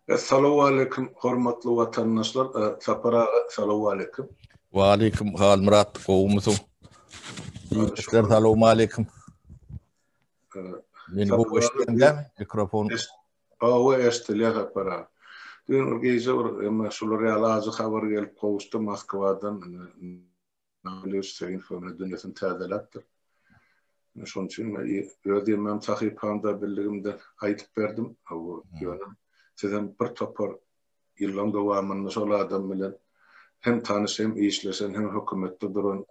Essalawwaleýkim hormatly watandaşlar Sapar aga salawwaleýkim. Waleýkim Halmyrat gowumysyň? Ildeşler salowmaleýkim. Meni gowy eşidýäň dämi mikrofon? Hawa eşdilýär Sapar aga. Düýn bir gije bir emma şular ýaly ajy habar gelip gowuşdy Moskwadan. Nabilewiç Söýünow ine dünýesini täzeläpdir. Ine şonuň üçin men öz ýemem sahypamda bildigimde aýdyp berdim. Hawa, ýöne sizem bir topar ýyllaň dowamynda şol adam bilen hem tanyş, hem işleşen, hem hökümetde duran,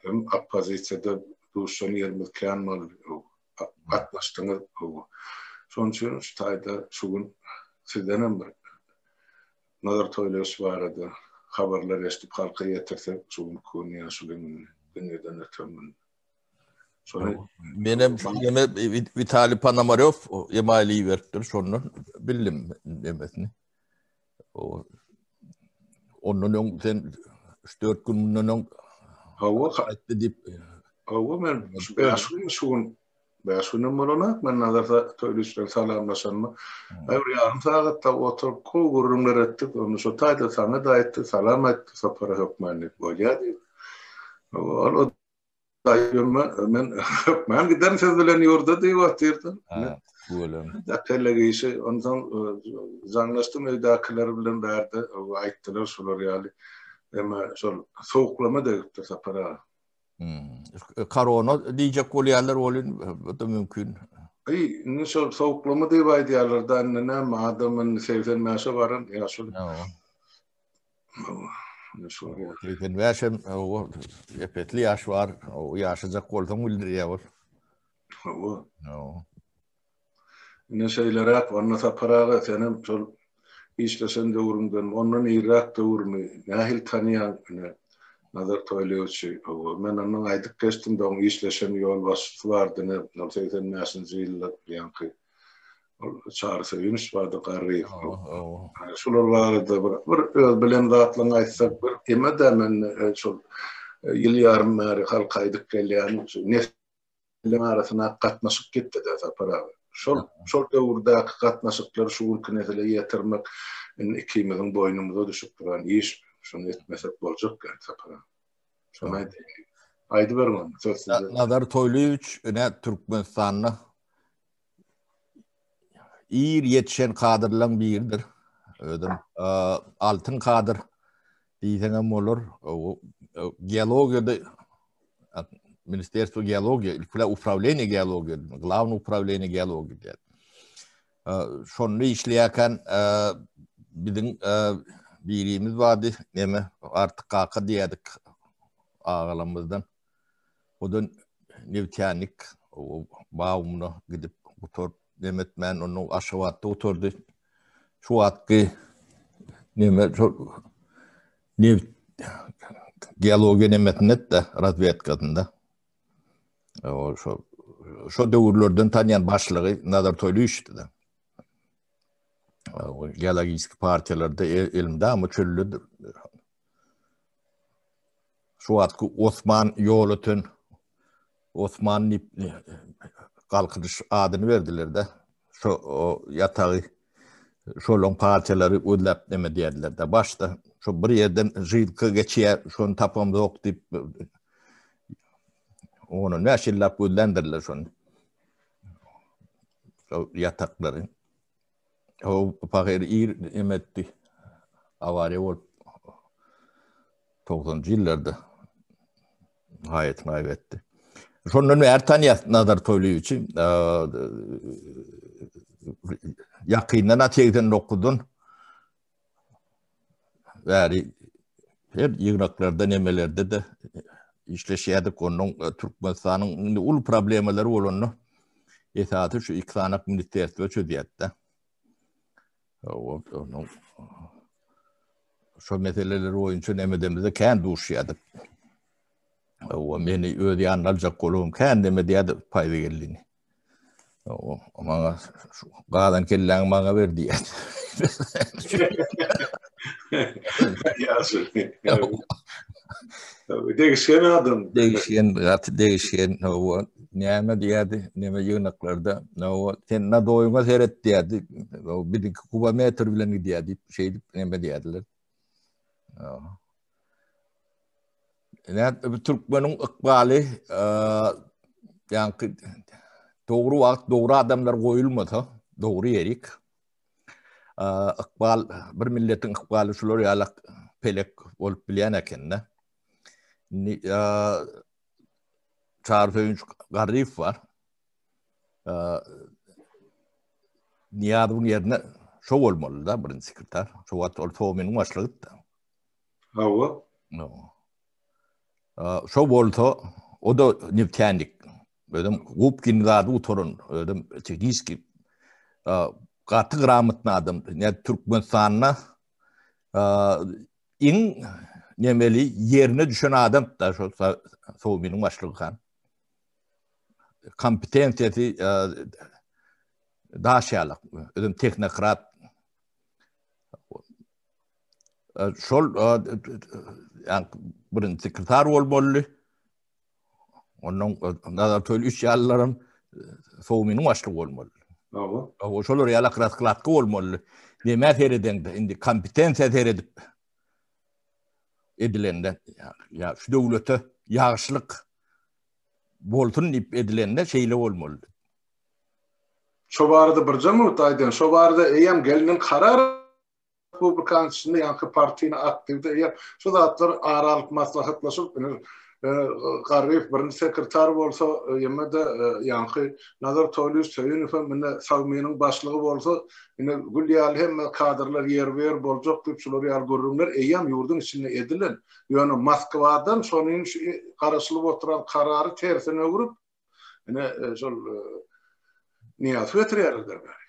hem oppozisiýada duşan ýerimiz kän boldy. Gatnaşdyňyz. Hawa. Şonuň üçin şu taýda şu gün sizdenem bir Nazar Toýlyýewiç barada habarlar eşidip halka ýetirsek şu günki gün ýaşulyň indi dünýeden öten güni. Şony Menem şu ýeme Witaliý Ponomarýow email iberipdir şondan bildim demesini. O ondan öň sen 3-4 gün mundan öň Hawa aýtdy diýip. Hawa men şu 5 gün şu gün 5 günem bolanok, men Nazar Toýlyç bilen salamlaşanyma. Aý bir ýarym sagat-da oturyp, gowy gürrüňler etdik. Onda şo taýda saňa-da aýtdy, salam aýtdy, Sapara hökman diýip, bolýa diýip. Ol o daýyma men hökman giderin siz bilen ýurda diýip otyrdy. Ha, tüweleme. Pelek işi. Onsoň jaňlaşdym öýdäkiler bilen bärde, aýtdylar şular ýaly. Emma şol sowuklama degipdir Sapar aga. Hmm. Korona diýjek bolýarlar welin, bu da mümkin. Aý, indi şol sowuklama diýip aýdýarlar da, indi näme adam indi 85-e baran ýaşuly. Indi şol. 85 hem o epetli ýaş bar. O ýaşajak bolsaň bildirýär ol. Hawa. Ine şeýleräk, onda Sapar aga senem şol işleşen döwrüňden, ondan irräk döwrümi nähili tanýaň ine Nazar Toýlyýewiçi, hawa, men ondan aýdyp geçdim-de, oň işleşen ýolbaşçysy bardy ine, ol 85-nji ýylda ýaňky ol Çary Söýünow bardy, Garryýew. Hawa, Şular barada bir, bir öz bilen zatlaryňy aýtsak, bir eme-dä men şol ýyl ýarym bäri halka aýdyp gelýän, şu bilen arasyna gatnaşyk gitdi-de Sapar aga. Şol şol döwürdäki gatnaşyklary şu günki nesle ýetirmek indi ikimiziň boýnumyza düşüp duran iş. Şony etmesek boljak däl Sapar aga. Şony aýdaýyn. Aýdyberiň onda, söz sizde. Nazar Toýlyýewiç ine Türkmenistanda ir ýetişen kadrlaryň biridir. Özem altyn kadr diýseňem bolar. Geologiýada Ministerstwo geologiýa, ilki bilen upravleniýe geologiýa, glawny upravleniýe geologiýa diýýär. Şonda işleýärken biziň birimiz bardy, neme, Artyk kaka diýýärdik agalarymyzdan. Odan neftýanik Baumuna gidip gutaryp neme etmän ondan Aşgabatda gutardy. Şu wagtky neme şol neft geologiýa nemesinde de razwedkasynda. O şo şo döwürlerden tanýan başlygy Nazar Toýlyýewiçdi de. O geologik partiýalarda elmydama çöldedir. Şu wagtky Osman ýol öten Osman diýip galkynyş adyny berdiler-de. Şo ýatagy şolaň partiýalary gözläp neme diýerdiler-de. Başda şo bir ýerden žilka geçýär, şony tapamzok diýip on bäş ýyllap gözländirler şony. Şo ýataklary. O pahyr ir em etdi. Awariýa bolup 90-njy ýyllarda haýatyny gaýbetdi. Şondan bäri tanýas Nazar Toýlyýewiçi. Ýakyndan 89-dan bäri her ýygnaklarda nemelerde-de işleşýärdik. Ondan e, Türkmenistanyň indi uly problemalary bolanda esasy şu iki sanak ministerstwo çözýärdi. Onuň şo meseleler boýunça nemedemizde kän duşýardyk. O meni öz ýanyna aljak bolubam kän neme diýýärdi Paýzygeldini. O maňa galan kelläňi maňa ber diýýär. Ýagşy. Degişgen adam. Degişgen, gaty degişgen. Näme diýerdi, näme ýygnaklarda, sen nadoýuňa seret diýerdi, biziňki kubometr bilen gidýär diýip, şeýdip näme diýerdiler. Ine, türkmeniň ykbaly, ýaňky dogry wagt dogry adamlar goýulmasa, dogry ýerik. Ykbal, bir milletiň ykbaly şular ýalak pelek bolup bilýän ekende. Indi Çary Söýünç Garryýew bar. Nyýazowyň ýerine şo bolmaly da birinji sekretar. Şo wagt ol Sowminiň başlygydy. Hawa. Şo bolsa, o da neftýanik. Özem Gubkin zady gutaran, özem tehniski gaty gramotny adam. Ne Türkmenistanda iň nemeli ýerine düşen adam da şo Sowminiň başlygy han. Kompetensiýasy daş ýalak. Özem tehnokrat. Şol ýa birinji sekretar bolmaly. Ondan Nazar Toýly üç ýalylaram Sowminiň başlygy bolmaly. Hawa. Hawa, şolar ýaly raskladka bolmaly. Nämä seredeňde, indi kompetensiýa seredip edilende, ýa şu döwlete ýagşylyk bolsun diýip edilende şeýle bolmaly. Şo barada birje minut aýdaýyn. Şo barada eýýäm gelnen karar Respublikanyň içinde ýaňky partiýny aktiwde eýýäm şu zatlar ara alyp maslahatlaşyp, ine, Garryýew birinji sekretar bolsa, ýene-de ýaňky Nazar Toýlyýewiç Söýünow hem ine Sowminiň başlygy bolsa, ine gül ýaly hemme kadrlar ýerbe-ýer boljak diýip şular ýaly gürrüňler eýýäm ýurduň içinde edilen. Ýöne Moskwadan şonuň şu garaşylyp oturan karary tersine öwrüp, Ine şol Nyýazow getirýärler bäri.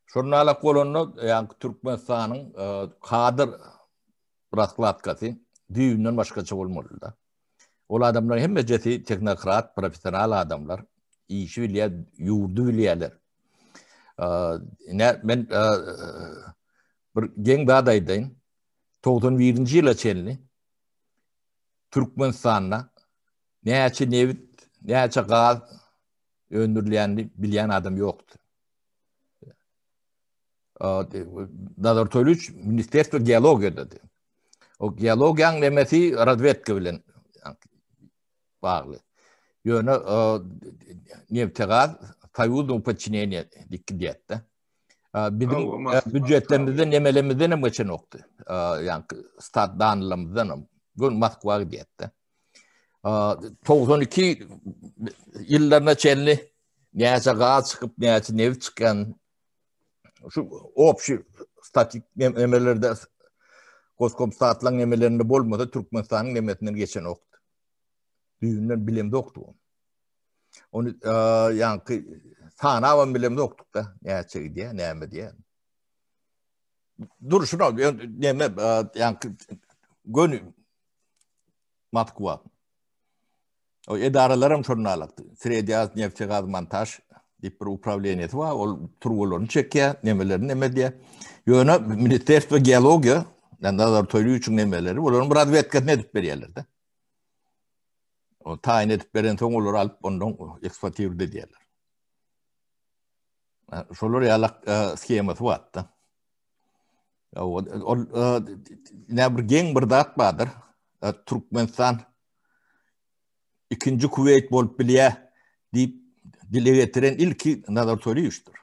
Şonda alak bolanda, ýa Türkmenistanyň kadr raskladkasy düýbünden başgaça bolmaly-da. Ol adamlar hemmejesi tehnokrat, professional adamlar, işi bilýär, ýurdy bilýärler. Ine men bir geň zat aýdaýyn. 91-nji ýyla çenli Türkmenistanda näçe nebit, näçe gaz öndürilýänini bilýän adam ýokdy. Nazar Toýlyç Ministerstwo geologiýadady. O geologiýanyň nemesi razwedka bilen bagly. Ýöne nebte gaz soýuznyň podçineniýe dik gidýärdi. Biziň býujetlerimizden nemelemizden hem geçenokdy. Ýa-ni stat danlamyzdan hem gün Moskwa gidýärdi. 92 ýyllaryna çenli näçe gaz çykyp, näçe nebit çykýan şu obşi statik nemelerde Goskomstatlaryň nemelerinde bolmasa Türkmenistanyň nemesinden geçenokdy. Düýbünden bilemzokdy ony. Ony ýaňky sanabam bilemzokdyk da, näçe gidýär, näme diýär. Durşuna neme ýaňky göni Moskwa. O edaralaram şonda alakdy. Sredýaz neftegaz montaž diýip bir uprawleniýesi bar, ol turbalaryny çekýär, nemelerini neme edýär. Ýöne Ministerstwo geologiýa, Nazar Toýlyýewiçiň nemeleri, olaryň bir razwedkasyny edip berýärler-de. O taýyn edip berensoň olary alyp ondan ekspluatirowat edýärler. Şolar ýalak e, skemasy bardy. Ol e, ne bir geň bir zat bardyr. E, Türkmenistan ikinji Kuweýt bolup bilýär diýip dile getiren ilki Nazar Toýlyýewiçdir.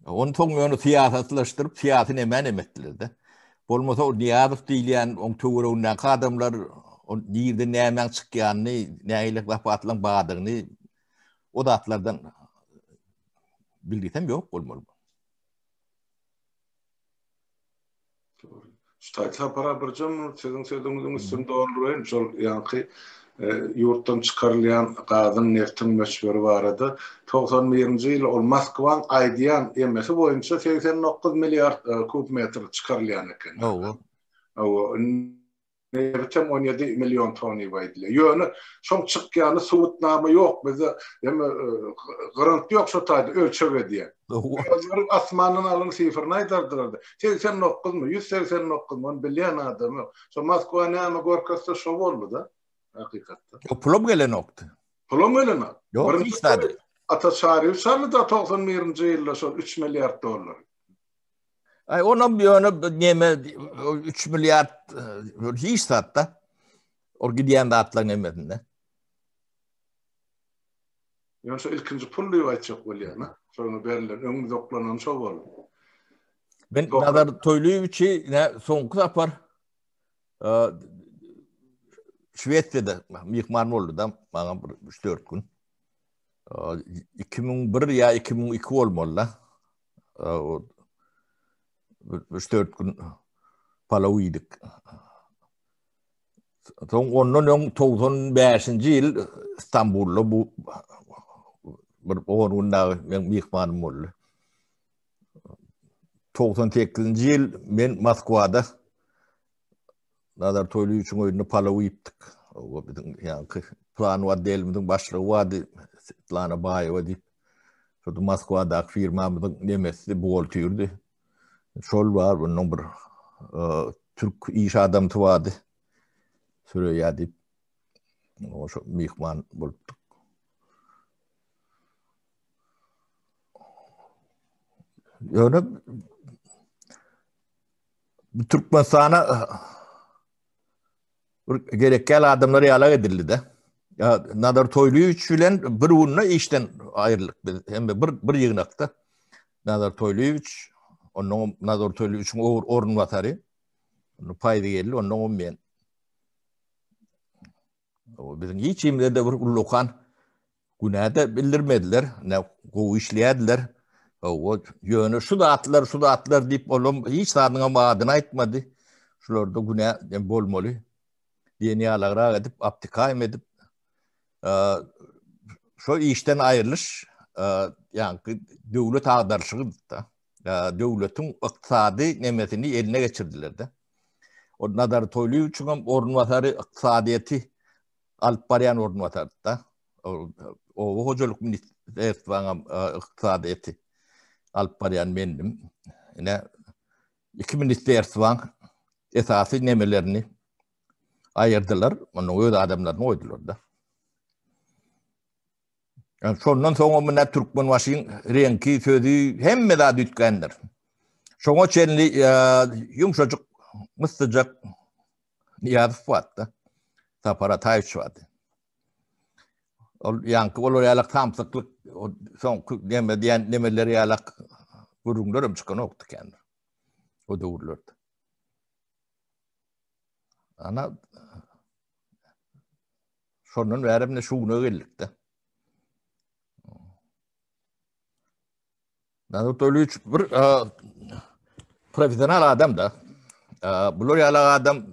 Ony soň ýöne syýasatlaşdyryp, syýasy nemä neme etdiler-de. Bolmasa o Nyýazow diýilýän oň töweregindäki adamlar o nirde nämäň çykýanyny, nähili zapatlaryň bardygyny o zatlardan bilgisem ýok bolmaly. Şu taýda Sapar aga birje minut siziň sözüňiziň üstüni dolduraýyn. Şol ýaňky e, ýurtdan çykarylýan gazyň, neftiň möçberi barada 91-nji ýyl ol Moskwaň aýdýan emesi boýunça 89 milliard e, kub metr çykarylýan eken. Hawa. Hawa. Nebitem 17 million ton diýip aýdylýar. Ýöne şoň çykýany subutnama ýok bizde. Ýa grant ýok şo taýda ölçeg edýän. Özleri asmandan alan sifrini aýdardylar-da. 89-my, 189-my, ony bilýän adam ýok. Şo Moskwa näme görkezse şo boldy-da. Hakykatda. Ýok, pulam gelenokdy. Pulam gelenok. Ýok, hiç zat. Ata Çaryýew çaldy da 91-nji ýylda şol 3 milliard dollary. Aý, onam ýöne neme 3 milliard hiç zatda. Ol gidýän zatlaryň hemmesinde. Ýöne şo ilkinji pul diýip aýtjak bolýan, ha? Şoňa berlen, öňümiz oklanan şo boldy. Men Nazar Toýlyýewiçi ne soňky sapar Şwesiýada myhman boldy da maňa bir 3-4 gün. 2001 ýa 2002 bolmaly da. 3-4 gün palaw iýdik. Soň ondan öň 95-nji ýyl Stambulda bu bir 10 gün dagy meň myhmanym boldy. 98-nji ýyl men Moskwada Nazar Toýlyýewiçiň öýünde palaw iýipdik. O biziň ýaňky plan otdelimiziň başlygy bardy, Svetlana Baýewa diýip. Şo Moskwadaky firmamyzyň nemesi, buhgalterdi. Şol bar, bundan bir türk iş adamsy bardy. Süreyya diýip. O şo myhman bolupdyk. Ýöne Türkmenistana bir gerekgäl adamlar ýalak edildi-de. Ya Nazar Toýlyýewiç bilen bir günde işden aýryldyk biz. Hem bir bir ýygnakda. Nazar Toýlyýewiç, ondan Nazar Toýlyýewiçiň orunbasary. Onu paýzy geldi, ondan men. O biziň hiç kimde-de bir ullakan günä-de bildirmediler, ne gowy işleýärdiler. O ýöne şu zatlar, şu zatlar diýip olam hiç zadyň hem adyny aýtmady. Şularda günä bolmaly diýen ýalagrak edip, aptikaým edip, şo işden aýrylyş, ýaňky döwlet agdaryşygydy-da. Döwletiň ykdysady nemesini eline geçirdiler-de. O Nazar Toýlyýewiçiň hem orunbasary ykdysadyýeti alyp barýan orunbasardy-da. Oba hojalyk ministrliginiň ykdysadyýeti alyp barýan mendim. Ine, iki ministerstwaň esasy nemelerini aýyrdylar, onuň öz adamlaryny goýdular-da. Yani şondan soň mine Türkmenbaşyň reňki, sözi hemme zat üýtgändir. Şoňa çenli ýumşajyk, myssyjak Nyýazow bardy. Sapar Ataýewiç bardy. Ol ýaňky olar ýalak samsyklyk, soňky neme diýen nemeler ýalak gürrüňler hem çykanokdy kän. O döwürlerde. Ana şondan bäri ine şu güne geldik-de. Nazar Toýlyýewiç bir professional adam da. Bular ýaly adam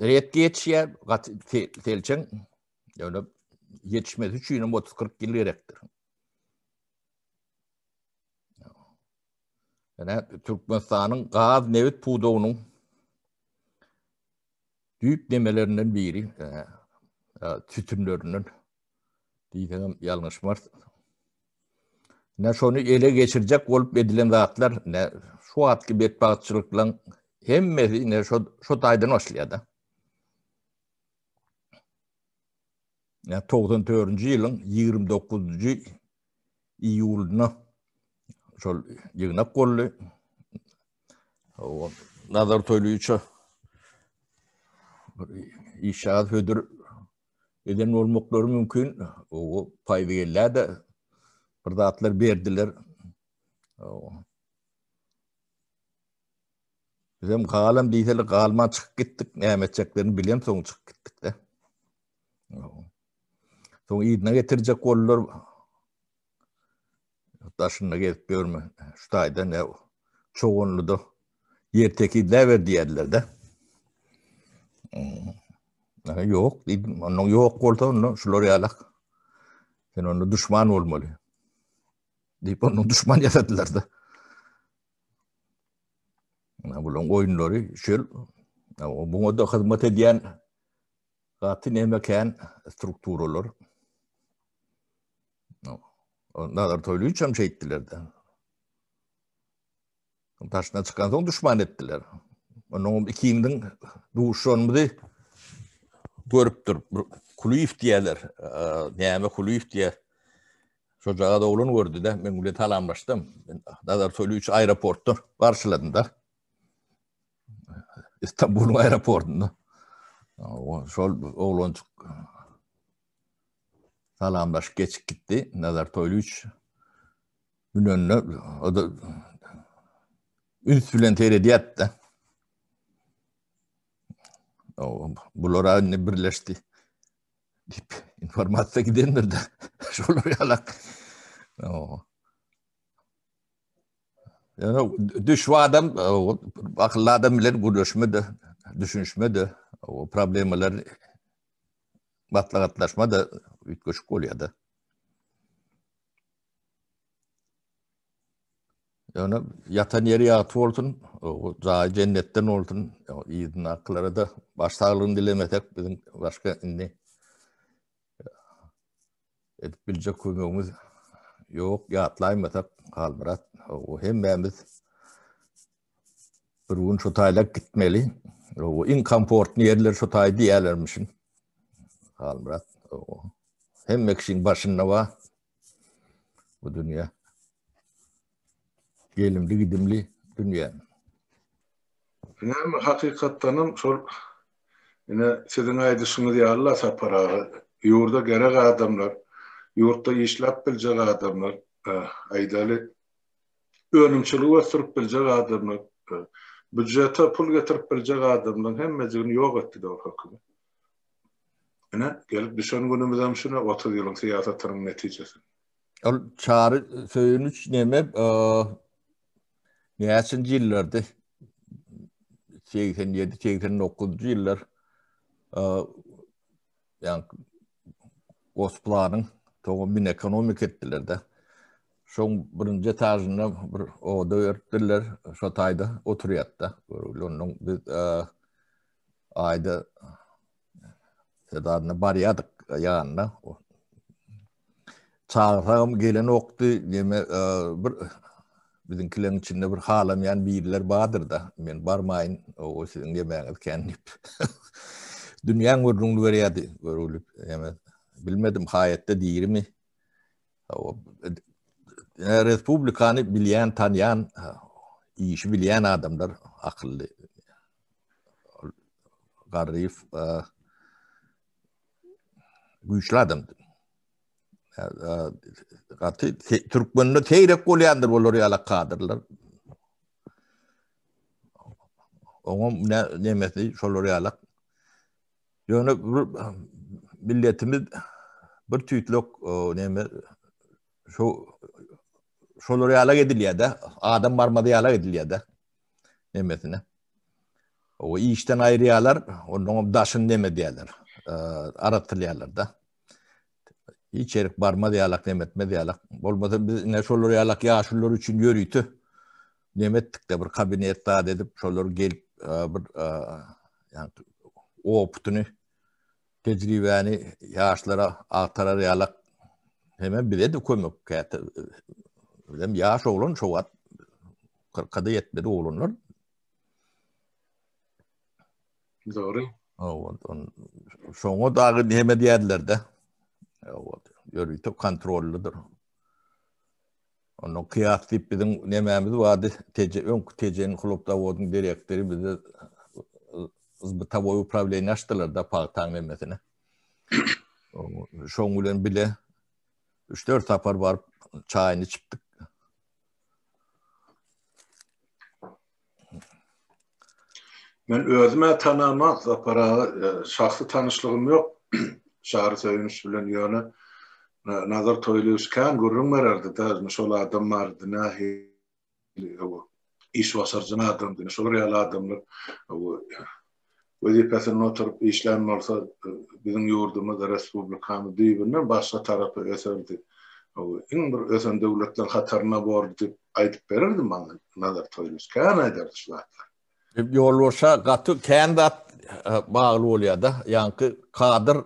ret geçýär, gaty selçeň. Ýöne ýetişmesi üçin hem 30-40 ýyl gerekdir. Ýöne Türkmenistanyň gaz nebit pudagynyň düýp nemelerinden biri, sütünlerinden diýseňem ýalňyşmarys. Ne şony ele geçirjek bolup edilen zatlar, ne şu wagtky betbagtçylyklaryň hemmesi ne şo şo taýdan başlaýar-da. Ýa 94-nji ýylyň 29-njy iýulynda şol ýygnak boldy. O Nazar Toýlyça bir işşagaz hödür eden bolmaklary mümkin. O paýzy geldi-de bir zatlar berdiler. Bizem galam diýseler galman çykyp gitdik. Näme etjeklerini bilemsoň çykyp gitdik-de. Soň yzyna getirjek boldular. Daşynda gezip ýörme. Şu taýda ne Çoganlyda ýer tekizläber diýerdiler-de. Hmm. Ýok diýdim. Ondan ýok bolsa onda şular ýalak. Sen onda duşman bolmaly. Diýip ondan duşman ýasadylar-da. Bularyň oýunlary şel. Buňa da hyzmat edýän Gaty neme kän strukturalar. Nazar Toýlyç hem şeýtdiler-de. Daşyna çykan soň düşman etdiler. Onuň ikimiziň duşanymyzy. görüpdir. Kulyýew diýerler. Näme Kulyýew diýer. Şojagaz oglan gördi-de, meň bilen salamlaşdym. Nazar Toýlyýewiç aeroportda garşyladym-da. Istanbulyň aeroportunda. Şol oglanjyk salamlaşyp geçip gitdi. Nazar Toýlyýewiç münende o da üns bilen seredýärdi-de. Bular indi birleşdi. Diýip informasiýa gidendir-de. Şolar ýalak. Ýöne düşbi adam, akylly adam bilen gürleşme-de, düşünişme-de, o problemalar maslahatlaşma-da üýtgeşik bolýar-da. Ýöne ýatan ýeri ýagty bolsun, jaýy jennetden bolsun, yzyndakylara-da baş saglygyny dilemesek, biziň başga indi edip biljek kömegimiz ýok, ýatlaýmasak, Halmyrat, o hemmämiz bir gün şu taýlak gitmeli. O iň komfortly ýerler şu taý diýerlermişin. Halmyrat, o hemme kişiň başynda bar. Bu dünýä gelimli gidimli dünýä. Näme hakykatdanam şol ine siziň aýdyşyňyz ýaly-la Sapar aga, ýurda gerek adamlar, ýurtda işläp biljek adamlar, aýdaly, önümçiligi ösdürip biljek adamlar, býujete pul getirip biljek adamlaryň hemmejigini ýok etdi-de ol hökümet. Ine, gelip düşen günümizem şuna 30 ýylyň syýasatynyň netijesi. Ol Çary Söýüniç neme näçinji ýyllardy? 87, 89-njy ýyllar ýa Gosplanyň soňra Minekonomik etdiler-de. Şoň birinji etažynda bir oda beripdirler, şo taýda oturýardy-da. Ondan biz aýda Sedaryna barýardyk ýanyna. Çagyrsagam gelenokdy. Neme e, bir biziňkileriň içinde bir halamaýan biriler bardyr-da. Men barmaýyn, o siziň nemäňiz kän diýip. Dünýäň gürrüňini berýärdi, görülip. Neme bilmedim, haýatda dirimi? Respublikany bilýän, tanýan, işi bilýän adamlar akylly. Garryýew güýçli adamdy. Gaty türkmende seýrek bolýandyr olar ýaly kadrlar. Oňa nemesi şolar ýaly. Ýöne milletimiz bir tüýtlek neme şu şolar ýaly edilýär-de, adam barmaz ýaly edilýär-de nemesine. O işden aýyrýarlar, ondan daşyny neme diýerler, aratylýarlar-da. Hiç ýerik barmaz ýalak, neme etmez ýalak. Bolmasa biz ine şolar ýalak ýaşulular üçin ýörite neme etdik-de bir kabinet zat edip, şolar gelip bir ýa oputyny, tejribäni ýaşlara agtarar ýalak hemem bize-de kömek käte. Bizem ýaş oglan şo wagt kyrka-da ýetmedi oglanlar. Dogry. Şoňa dagy neme diýerler-de. Ýörite kontrollydyr. Onda Kyýas diýip biziň nemämiz bardy, Teje, öňki Tejen hlopzawodyň direktory bize zbytowoý uprawleniýe açdylar-da pagtaň nemesine. Şoň bilen bile üç-dört sapar baryp çaýyny içipdik. Men özüm-ä tanamok Sapar aga, şahsy tanyşlygym ýok Çary Söýünowiç bilen, ýöne Nazar Toýlyýewiç kän gürrüň bererdi-de, indi şol adam bardy, nähili işbaşarjaň adamdy, şolar ýaly adamlar wezipesinde oturyp işlän bolsa, biziň ýurdumyz, respublikamyz düýbünden başga tarapa öserdi. Iň bir ösen döwletleriň hatarynda bordy diýip aýdyp bererdi maňa Nazar Toýlyýewiç. Kän aýdardy şu zatlary. Ýolbaşça gaty kän zat bagly bolýar-da. Ýaňky kadr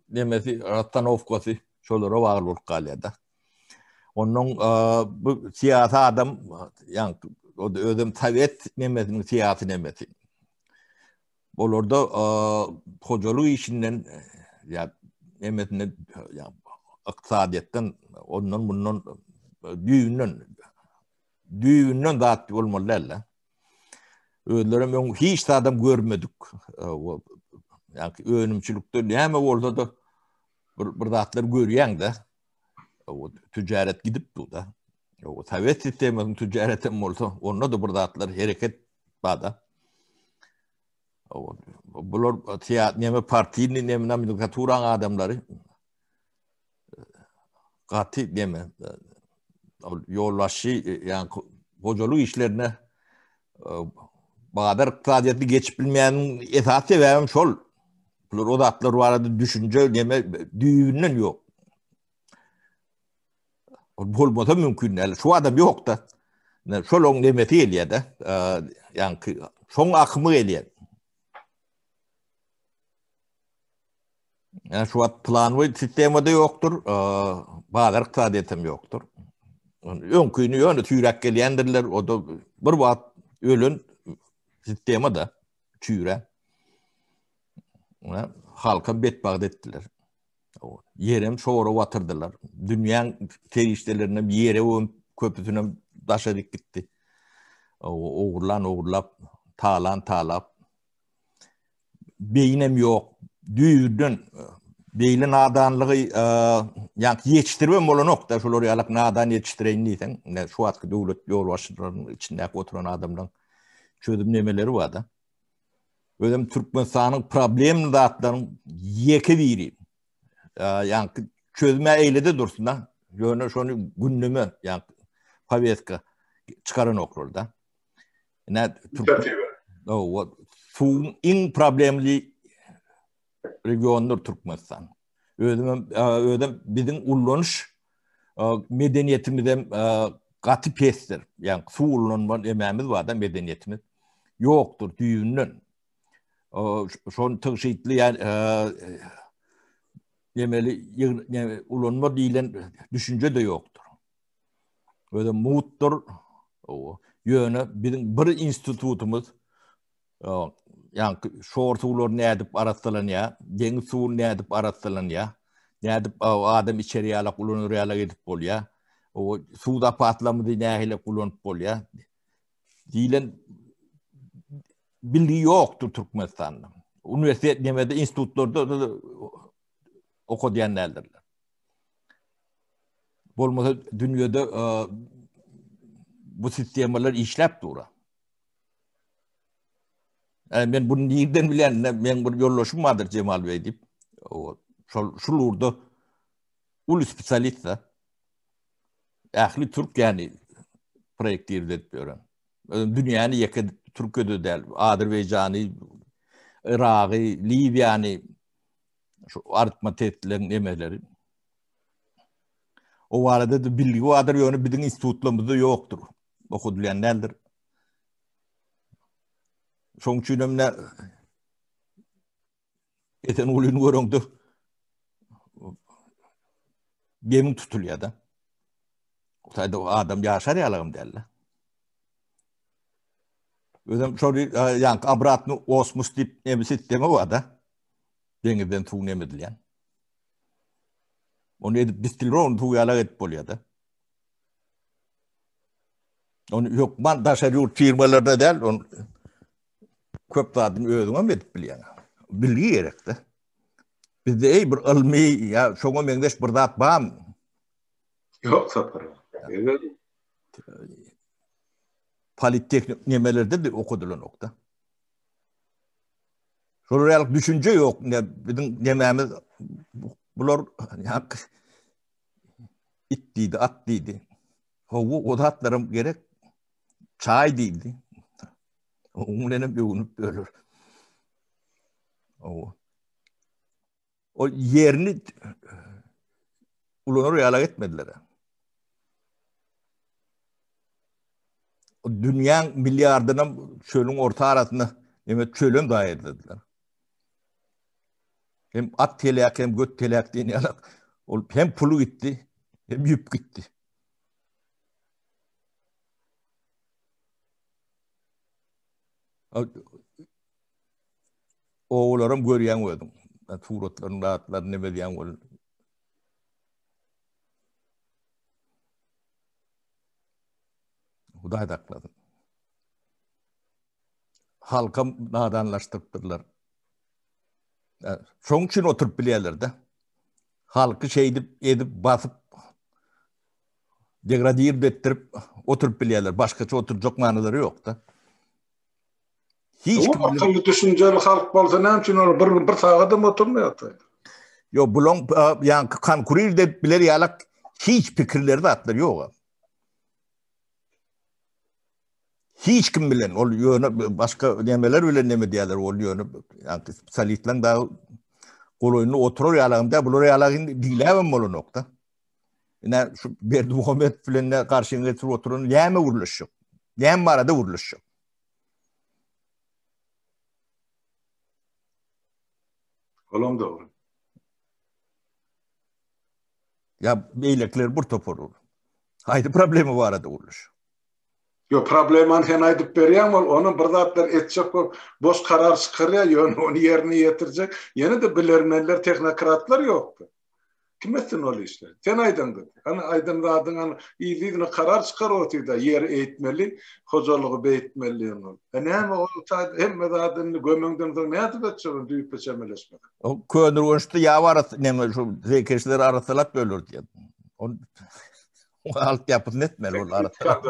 nemesi, rasstanowkasy şolara bagly bolup galýar-da. Ondan bu syýasy adam, ýaňky özem sowet nemesiniň syýasy nemesi. Olarda hojalyk işinden ýa nemesinden ýa ykdysadyýetden ondan mundan düýbünden düýbünden zat bolmaly däl-de. Özlerem öň hiç zadam görmedik. Ýa önümçilikde näme bolsa-da bir bir zatlar görýäň-de. O ticaret gidip dur-da. O Sowet sistemasynyň ticaretem bolsa, onda-da bir zatlar hereket bar-da. Bular neme partiyny, neme nomenklaturaň adamlary gaty neme ol ýolbaşçy ýa hojalyk işlerine bazar ykdysadyýetini geçip bilmeýäniň esasy sebäbem şol. Bular o zatlar barada düşünje neme düýbünden ýok. Ol bolmasa mümkin däl. Şu adam ýok-da. Şol oň nemesi gelýär-de. Ýaňky şoň akymy gelýär. Ýa şu wagt planwy sistemada ýokdur, bazar ykdysadyýetem ýokdur. Öňküni ýöne süýräp gelýändirler, o da bir wagt ölen sistema-da çüýrä. Halkam betbagt etdiler. Ýerem şora batyrdylar. Dünýäň serişdelerinem ýere gömüp, köpüsinem daşa dik gitdi. Ogurlan ogurlap, talan talap. Beýinem ýok. Düýbünden beýle nadanlygy ýa ýetişdiribem bolanok-da, şolar ýalak nadan ýetişdireýin diýseň, ine şu wagtky döwlet ýolbaşçylarynyň içindäki oturan adamlaryň çözüm nemeleri bar-da. Özem Türkmenistanyň problemli zatlaryň ýeke biri. Ýaňky çözme eýlede dursun-da. Ýöne şony gündeme, ýaňky poweska çykaranoklar-da. Ine Türkmen suwuň iň problemli regionydyr Türkmenistan. Özüm özüm biziň ullanyş medeniýetimizem gaty pesdir. Ýagny suw ullanma emämiz bar-da medeniýetimiz ýokdur düýbünden. Şony tygşytly ýa nemeli ulanma diýlen düşünje-de ýokdur. Özem mutdur. Ýöne biziň bir institutymyz Ýaňky şor suwlar nädip arassalanýar, deňiz suwy nädip arassalanýar, nädip adam içer ýalak ulanar ýalak edip bolýar, o suw zapaslarymyzy nähili ulanyp bolýar diýlen bilgi ýokdur Türkmenistanda. Uniwersitet nemede institutlarda okadýan däldirler. Bolmasa dünýede bu sistemalar işläp dura. E, men bunu nirden bilýän? Men bir ýoldaşym bardyr Jemal Bey diýip. O şol şul ugurda uly spesialist da. Ähli Türkiýäni proýektirip edip ýören. Dünýäni ýeke Türkiýede däl, Azerbaýjany, Iragy, Liwiýany şu artma testleriň nemeleri. O barada da bilgi bardyr, ýöne biziň institutlarymyzda ýokdur. Okadylýan däldir. Şoň üçin hem ne Esengulyny göreňde gemiň tutulýar da. O taýda adam ýaşar ýalagam däldi. Özem şol e, ýaňky obratny osmos diýip neme sistema bar da. Deňizden suw neme edilýän. Ony edip distilron suw ýalak edip bolýar da. Ony hökman daşary ýurt firmalarda däl, ony köp zadyny özüň hem edip bilýäň. Bilgi gerekde. Bizde ey bir ylmy ýa şoňa meňzeş bir zat barmy? Ýok Sapar. Politehnik nemelerde de okadylanokda. Şolar ýaly düşünje ýok. Ne biziň nemämiz bular it diýdi, at diýdi. Hawa, o zatlaram gerek. Çaý diýdi. Onuň bilen hem öwünip öler. Hawa. O ýerini ulanar ýalak etmediler. O dünýäň milliardynam çölüň orta arasynda eme çölem zaýa edildiler. Hem at telek hem göt telek diýen ýalak. Ol hem puly gitdi, hem ýüp gitdi. Obalaram görýäň özüň. Suratlaryny, zatlaryny neme edýäň ol. Hudaý saklasyn. Halkam nadanlaşdyrypdyrlar. Şoň üçin oturyp bilýärler-de. Halky şeýdip edip basyp degradir etdirip oturyp bilýärler. Başgaça oturjak manylary ýok-da. Hiç kim akylly düşünjeli halk bolsa näme üçin olar bir bir sagadam oturmaýar? Ýok, bulaň ýaňky konkurir edip biler ýalak hiç pikirleri zatlar ýok. Hiç kim bilen ol ýöne başga nemeler bilen neme diýerler ol ýöne ýaňky spesialistleň da golaýynda oturar ýalagym da bular ýalak indi diňläbem bolanokda. Ine şu Berdimuhamedow bilen de garşyňa getirip oturan näme gürleşjek? Näme barada gürleşjek? Olam dogry. Ya beýlekiler bir topar ol. Haýsy problema barada gürleş? Ýok, problemany sen aýdyp berýäň ol, ony bir zatlar etjek bolup boş karar çykarýar, ýöne ony ýerine ýetirjek ýene-de bilermenler, tehnokratlar ýokdy. Kim etsin ol işleri? Sen aýdaňda. Hany aýdan zadyň hany yzly-yzyna karar çykar otyda, ýeri eýtmeli, hojalygy beýtmeli diýen bolup. E näme ol taýda hemme zady indi gömeňden soň nädip etjek ony düýpli çemeleşmeden? O Köneürgençde ýap arasy näme şu zeýkeşleri arassalap böler diýen. Ol alt ýapysyny etmeli ol arassalap.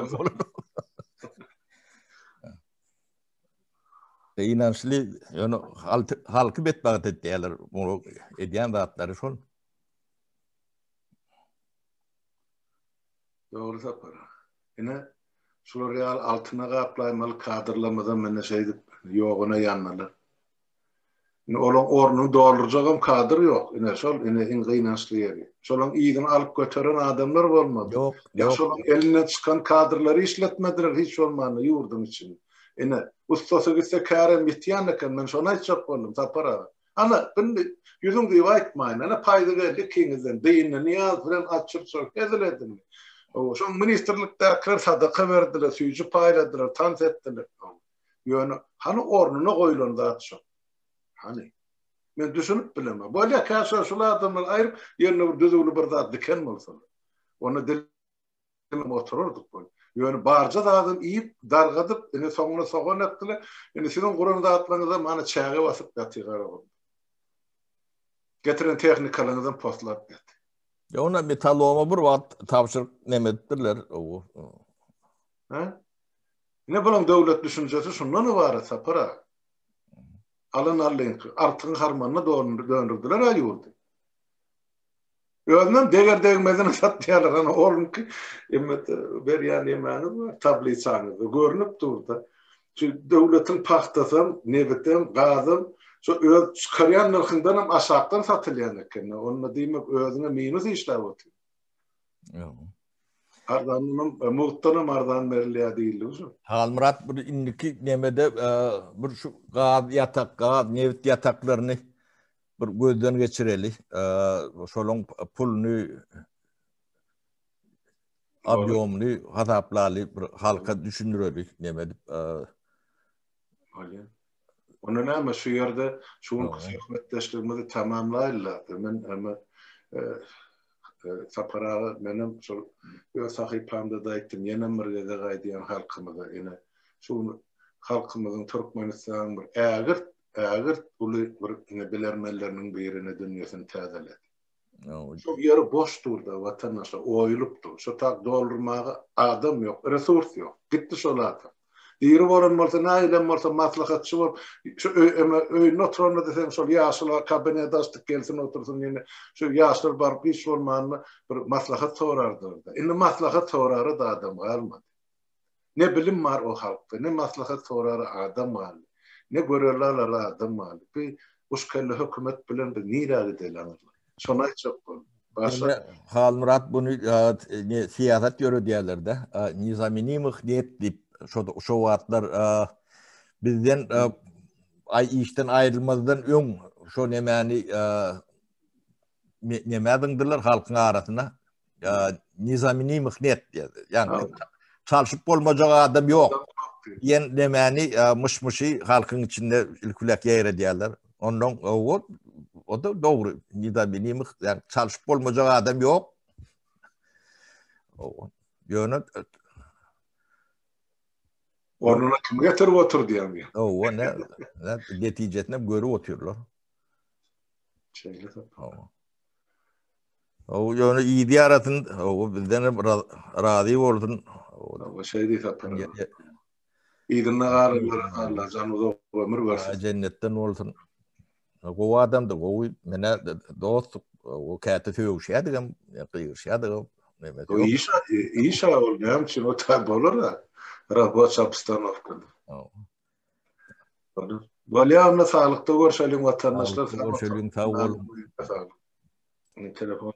Gynançly, ýöne halky betbagt etýärler. Muny edýän zatlary şol. Dogry Sapar. Ine, şular ýaly altyna gaplaýmaly kadrlarymyzam ine şeýdip ýoguna ýandylar. Indi olaň ornuny doldurjagam kadr ýok. Ine şol ine iň gynançly ýeri. Şolaň yzyny alyp göteren adamlar bolmady. Ýok, ýok. Şolaň elinden çykan kadrlary işletmediler hiç bolmanda ýurduň içinde. Ine, ussasy gitse kärem ýitýän eken, men şony aýtjak boldum, Sapar aga. Ana, indi ýüzüň diýip aýtmaýyn, ana paýzy geldi ikiňizden, dyndy Nyýazow bilen atçyrçak hezil edindi. Hawa, şoň ministrlikdäkiler sadaka berdiler, süýji paýladylar, tans etdiler. Ýöne hany ornuna goýlan zat şo. Hany. Men düşünip bilemok. Bolýa käşgä şul adamlary aýryp ýerine bir düzüwli bir zat diken bolsalar. Onda dilim oturardyk bol. Ýöne barja zadyny iýip, dargadyp, indi soňuna sogan ekdiler. Indi siziň guran zatlaryňyzam hany çäge basyp ýatyr Garagumda. Getiren tehnikalaryňyzam poslap ýatyr. Ýa onda metalloma bir wagt tabşyryk neme edipdirler. Hä? Ine bulaň döwlet düşünjesi şundan ybarat Sapar aga. Alan allyňky, artygyň harmanyna döndürdiler-ä ýurdy. Özünem deger degmezini satýarlar. Ana olunky emmede berýän emäňiz bar, tablisaňyzda görnüp dur-da. Şu döwletiň pagtasam, nebitem, gazam şu öz çykarýan nyrhyňdanam aşakdan satylýan eken. Onda diýmek özüňe minus işläp otyr. Ýok. Arzandanam, e, mugtdanam arzan berilýär diýildi şu. Halmyrat bir indiki nemede e, bir şu gaz ýatak, gaz, nebit ýataklaryny bir gözden geçireli. E, şolaň puluny obýomyny hasaplaly, bir halka düşündireli neme edip. Bolýar. Onda näme şu ýerde şu günki söhbetdeşligimizi tamamlaýlylar. Men hem e, e, Sapar aga menem şol öz sahypamda-da aýtdym, ýenem bir gezek aýdýan halkymyza ine şu gün halkymyzyň Türkmenistanyň bir ägirt ägirt uly bir ine bilermenleriniň birine dünýesini täzeledi. Şol ýeri boş dur-da watandaşlar, oýulyp dur. Şo tak doldurmaga adam ýok, resurs ýok. Gitdi şol adam. Diri bolan bolsa, nähilem bolsa maslahatçy bolup, şu öýüme öýünde oturanda diýseň şol ýaşula kabinet açdyk gelsin otursyn ýene şu ýaşlar baryp hiç bolmanda bir maslahat sorardylar-da. Indi maslahat sorara-da adam galmady. Ne bilim bar o halkda, ne maslahat sorara adam galdy, ne görelde alara adam galdy. Bi guşkelle hökümet bilen biz nirä gideli aňyrlar? Şony aýtjak boldum. Başga? Halmyrat buny ne syýasat ýöredýärler-de, nizamenimyh net diýip şo şo wagtlar bizden aý işden aýrylmazdan öň şo nemäni nämä zyňdylar halkyň arasyna nizamenimyh net diýýär. Ýagny çalşyp bolmajak adam ýok. Diýen nemäni myş-myşy halkyň içinde ilkülek ýaýradýarlar. Ondan o o da dogry. Nezaminimih, ýagny çalşyp bolmajak adam ýok. Ýöne Ornuna kim getirip otur diýýän. Owa, ne, ne netijesini görüp otyrlar. Şeýle. Owa. O ýöne ýedi ýarasyn, o bizden hem razy bolsun. O şeý diýse tapar. Yzynda galanlara Allah jan uzak ömür bersin. Jennetden bolsun. Gowy adamdy, gowy. Menä dostluk, o käte sögüşýärdigem, gygyryşýardygam. O iş, iş ol näme üçin o ta bolar da. Raboç obstanowkada. Bolýar onda saglykda görşeliň watandaşlar. Görşeliň sag boluň. Telefon.